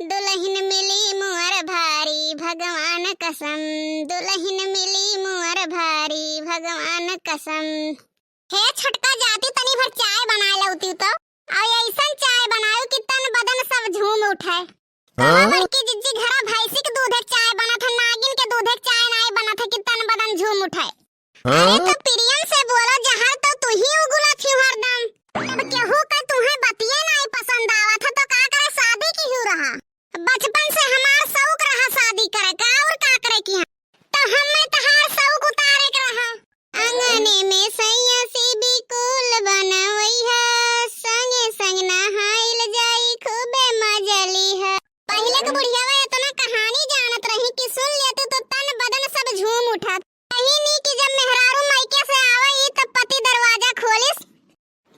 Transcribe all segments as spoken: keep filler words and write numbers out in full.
दुलहिन मिली मोर भारी भगवान कसम, दुलहिन मिली मोर भारी भगवान कसम। हे छोटका जाति, तनी भर चाय बनाए लउती तो, अउ अइसन चाय बनायु कि तन बदन सब झूम उठे। कहा हाँ? बड़की जिज्जी, घरा भैंसी के दूधे के चाय बनत है, नागिन के दूधे के चाय नाई बनत है कि तन बदन झूम उठे। अरे हाँ? तो प्रियम से बोलो, जहर तो तू ही उगुला थियू हरदम। अब केहू का तुहे बतिये नाई पसंद आवत है तो का करे, शादी किहू रहा। बचपन से हमार शौक रहा शादी करे का, और का करे की हम। तो हमें तहार शौक उतारे के रहा। आंगने में सैया से बिकुल बनवई है, संगे संग नहाइल जाई, खूबे मजा ली है। पहिले के बुढ़ियावा इतना कहानी जानत रही कि सुन लेते तो तन बदन सब झूम उठत। कहीं नी कि जब मेहरारू मायके से आवे ई तब पति दरवाजा खोलिस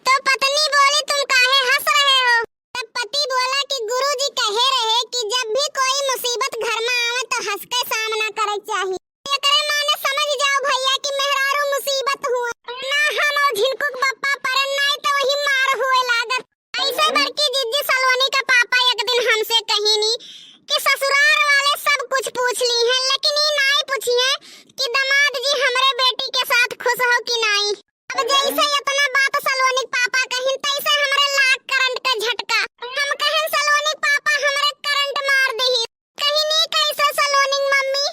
तो पत्नी बोली, "तुम काहे हंस रहे हो?" तब पति बोला कि गुरुजी कहे रहे कि जब भी कोई मुसीबत घर में आवे तो हंस के सामना करे चाहिए। एकरे माने समझ जाओ भैया कि मेहरारू मुसीबत हुए। ना हम और झिनकुक बप्पा परन, नाई तो वही मार हुए लागत। ऐसे बड़की जिज्जी सलोनी का पापा एक दिन हमसे कहिनी कि ससुराल वाले सब कुछ पूछ ली हैं, लेकिन ई नाई पूछिए कि दामाद जी हमरे बेटी के साथ खुश हो कि नाई। अब जैसे इतना बात सलोनी के पापा कहिन, तैसे हमरे लाग करंट का झटका। हम कहन, "सलोनी के पापा, हमरे करंट मार दिही।" कहिनी, "कैसे सलोनी के मम्मी?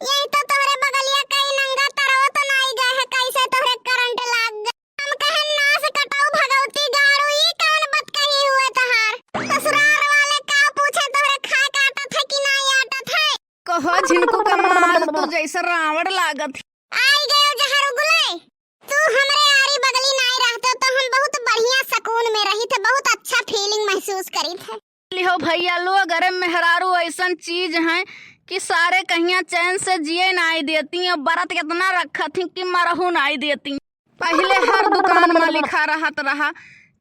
यही तो तोहरे बगलिया कई नंगा तरवा तो नाई गए है, कैसे तोहरे करंट लाग गए?" हम कहन, "नास कटाऊ भगवती गाड़ू, ई कौन बात कही हुए तोहार? ससुराल वाले का पूछे, तोहरे खाए के आटत है कि नाई आटत है?" कहो झिनकू का माल, तू जैसे रावण लागत है। आई गयो जहर उगले। तू हमरे आरी बगली नाई रहते तो हम बहुत बढ़िया सुकून में रही थे, बहुत अच्छा feeling महसूस करी थे। लिहो भैया लोग, अरे मेहरारू ऐसन चीज हैं कि सारे कहिया चैन से जिए नाई देती, और बरत इतना रखत ही कि मरहू नाई देती। पहिले हर दुकान में लिखा रहत रहा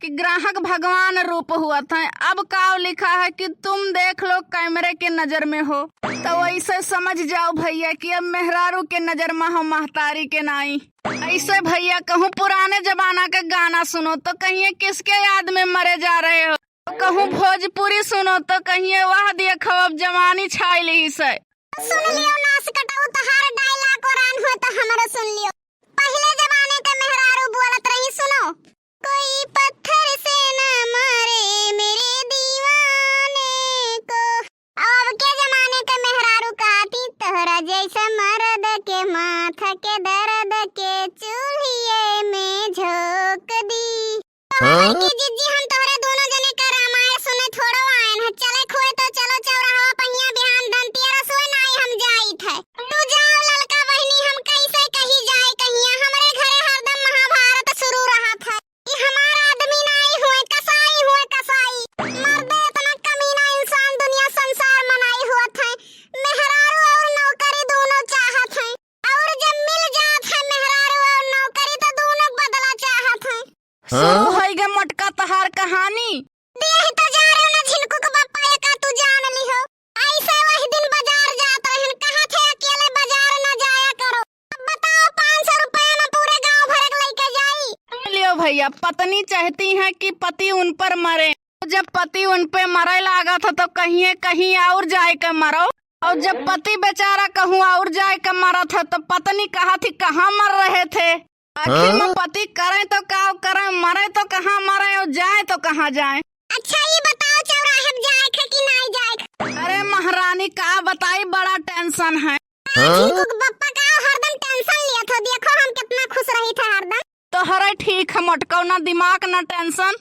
कि ग्राहक भगवान रूप हुअत हैं। अब काव लिखा है कि तुम देख लो कैमरे के नजर में हो। तो वैसे समझ जाओ भैया कि अब मेहरारू के नजर में हो, महतारी के नाई। ऐसे भैया कहूँ पुराने जमाना का गाना सुनो तो कहिए किसके याद में मरे जा रहे हो, कहूँ भोजपुरी सुनो तो कहिए वाह देखो अब जवानी छाई ली से। सुन लियो नास कटाऊ, तहार dialogue और आन हो तो हमरो सुन लियो। पहिले जमाने के मेहरारू बोलत रही, सुनो। कोई पत्थर से न मारे मेरे दीवाने को। अब के जमाने के मेहरारू कहती, "तोहरा जैसे मर्द के माथा के दर्द के चूल्हिए में झोंक दी।" हाँ? कि जिज्जी, हम तोहरे दोनों जने का रामायण सुने थोड़ो आयन है। चले खोए तो चलो चौराहा पहिया, बिहान धनतिया रसोई नाई हम जाइत है। तू जाओ ललका बहिनी, हम कैसे कही जाए कहिया, हमरे घरे हरदम महाभारत शुरू रहत है। ई हमार आदमी नाई हुए, कसाई हुए, कसाई। मर्दे इतना कमीना इंसान दुनिया संसार में नाई हुअत है। मेहरारू और नौकरी दोनों चाहत है। और जब मिल जात है मेहरारू और नौकरी तो दोनों बदला चाहत है। हाँ? शुरू होई गे मोटका तहार कहानी। देह तो जा रहे ना झिनकू के बापा, एका तू जान लिहो। ऐसे वही दिन बाजार जात रहन, कहा थे अकेले बाजार ना जाया करो। अब बताओ, पाँच सौ रुपया में पूरे गांव भर के लइके जाई? लियो भैया, पत्नी चाहती है कि पति उन पर मरे। जब पति उन पे मरे लागत है तो कहिए कहीं और जाए के मरो, और जब पति बेचारा कहूँ और जाए के मरत है तो पत्नी कहा थी कहाँ मर रहे थे। आखिर हाँ? में पति करें तो का करें, मरें तो कहाँ मरें और जाएं तो कहाँ जाएं। अच्छा, ये बताओ, चौराहे पे जाए खे कि नाई जाए खे? अरे महारानी, का बताई, बड़ा tension है। हाँ? झिनकू के बप्पा का हरदम tension लिया था, देखो हम कितना खुश रही थे हरदम। तोहरे ठीक है मोटकौना, दिमाग ना tension।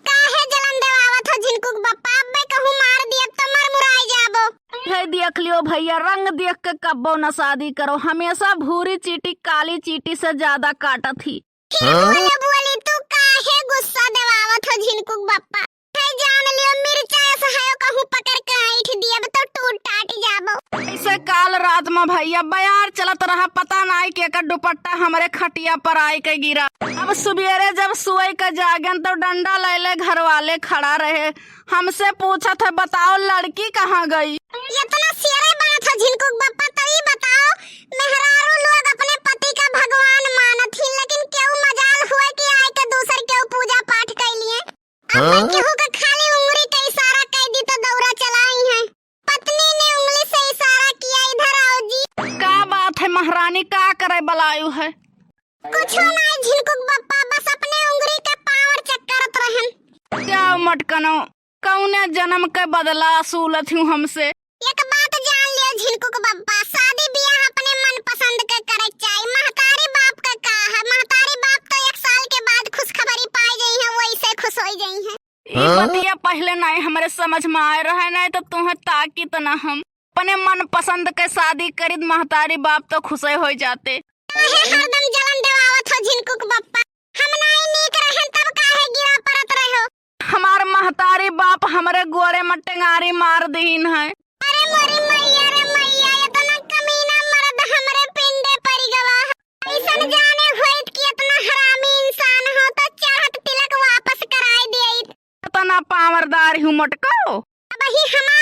काहे जलन देवावत हो झिनकू के बप्पा, अब्बे कहूँ मार दियब तो मर मुराई जाबो। है देख लियो भैया, रंग देख के कब्बो न शादी करो, हमेशा भूरी चीटी काली चीटी से ज्यादा काटत ही। फिर हाँ? बोले बोली, तू काहे गुस्सा देवावत हो झिनकू के बप्पा? है जान लियो, मिर्चा ऐसा है कहूँ पकड़ के ऐंठ दियब तो टूट टाट जाबो। ऐसे काल रात में भैया बयार चलत रहा, पता नाई के एकर दुपट्टा हमरे खटिया पर आए के गिरा। अब सुबेरे जब सोए के जागेन तो डंडा ले ले घर वाले खड़ा रहे, हमसे पूछत है, बताओ लड़की कहाँ गई? इतना सियरे बात है झिनकू के बप्पा, तभी बताओ, मेहरारू लोग अपने पति का भगवान मानत ही, लेकिन केहू मजाल हुए कि आए के दूसर केहू पूजा पाठ कैलिए। अब हाँ? केहू के खाली उंगली के इशारा कह दी तो दौरा चलाई है। का करे बलायु है? कुछो नाहीं झिनकुक बप्पा, बस अपने उंगरी के power check करत रहन। क्या मटकनो, कौने जन्म के बदला असूलत हूँ हमसे? एक बात जान लियो झिनकुक बप्पा, शादी बियाह अपने मनपसंद के करे के चाही। महतारी बाप के का है, महतारी बाप तो एक साल के बाद खुशखबरी पाए जइहैं, वैसे खुश होइ जइहैं। ई हाँ? बतिया पहिले नाहीं हमरे समझ में आए रहे, नाहीं तो तुहें ताकित ना हम। अपने मनपसंद के शादी करित, महतारी बाप तो खुशे होइ जाते। काहे हरदम जलन देवावत हो झिनकुक बप्पा? हम नाहीं नीक रहन तब काहे गिरा परत रहो? हमार महतारी बाप हमरे गोड़े में टेंगारी मार दीन है। अरे मोरी मैया रे मैया, इतना कमीना मर्द हमरे पिंडे परि गवा है। अइसन जाने होइत कि इतना हरामी इंसान हो तो चाहत तिलक वापस कराए देइत। इतना powerदार हूँ मोटको। अबही हमार